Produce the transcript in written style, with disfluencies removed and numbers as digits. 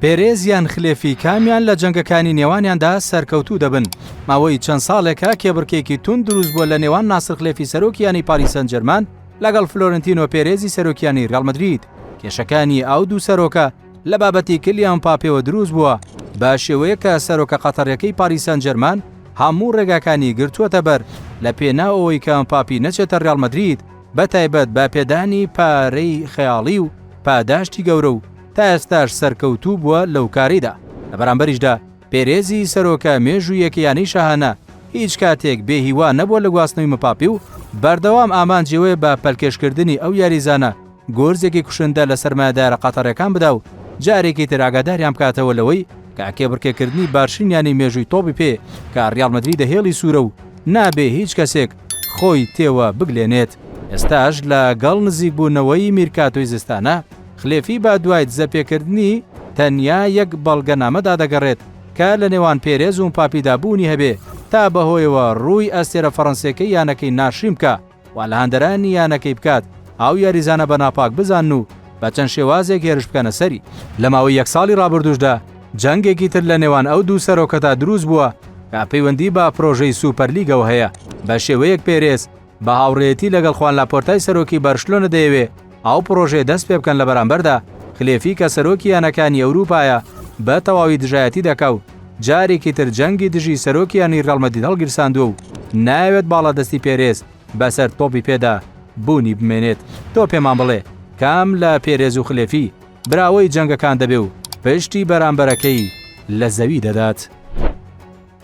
پێرێز یان خلێفی کامیان لە جەنگەکانی نێوانیاندا سەرکەوتوو دەبن؟ ماوەی چەند ساڵێکە کێبڕکێکی توند دروست بووە لە نێوان ناسر خلێفی سەرۆکی یانەی پاریس سانجێرمان لەگەڵ فلۆرنتینۆ پێرێزی سەرۆکی یانەی ریال مەدرید. کێشەکانی ئەو دوو سەرۆکە لە بابەتی کلیان مپاپێوە دروست بووە، بە شێوەیەک کە سەرۆکە قەتەڕیەکەی پاریس سانجێرمان هەموو ڕێگاکانی گرتووەتە بەر لە پێناو ئەوەی کە مپاپی نەچێتە ریال مەدرید، بە تایبەت بە پێدانی پارەی خەیاڵی و پاداشتی گەورە و تا ئێستاش سەرکەوتوو بووە لەو کارەیدا. لە بەرامبەریشدا پێرێزی سەرۆکە مێژوویەکەی یانەی شاهانە هیچ کاتێک بێ هیوا نەبووە لە گواستنەوەی مپاپی و بەردەوام ئامانجی ئەوەیە بە پەلکێشکردنی ئەو یاریزانە گورزێکی کوشندە لە سەرمایەدارە قەتەڕیەکان بدا و جارێکی تر ئاگاداریان بکاتەوە لەوەی کە کێبڕکێکردنی باشترین یانەی مێژووی تۆپی پێ کە ڕیاڵ مەدریدە هێڵی سوورە و نابێ هیچ کەسێک خۆی تێوە بگلێنێت. ئێستاش لە گەڵ نزیکبوونەوەی میرکاتۆی زستانە، خلێفی بە دوای دزەپێکردنی تەنیا یەک بەڵگەنامەدا دەگەڕێت کە لە نێوان پێرێز و مپاپیدا بوونی هەبێ تا بەهۆیەوە رووی ئەستێرە فەڕەنسیەکەی یانەکەی ناشرین بکا وا لە هاندەرانی یانەکەی بکات ئەو یاریزانە بە ناپاک بزانن و بە چەند شێوازێک هێرش بکەنە سەری. لە ماوەی یەک ساڵی رابردووشدا جەنگێکی تر لە نێوان ئەو دوو سەرۆکەدا دروست بووە کە پەیوەندی بە پرۆژەی سوپەرلیگەوە هەیە، بە شێوەیەک پێرێز بە هاوڕێیەتی لەگەڵ خوان لاپۆرتای سەرۆکی بەرشلۆنە دەیەوێ ئەو پرۆژەیە دەست پێ بکەن لە بەرامبەردا خلێفی کە سەرۆکی یانەکانی ئەوروپایە بە تەواوی دژایەتی دەکا و جارێکی تر جەنگی دژی سەرۆکی یانەی ریاڵ مەدرید هەڵگیرساندووە و نایەوێت باڵادەستی پێرێز بەسەر تۆپی پێدا بوونی بمێنێت. تۆ پێمان بڵێ کام لە پێرێز و خلێفی براوەی جەنگەکان دەبێ و پشتی بەرامبەرەکەی لە زەوی دەدات؟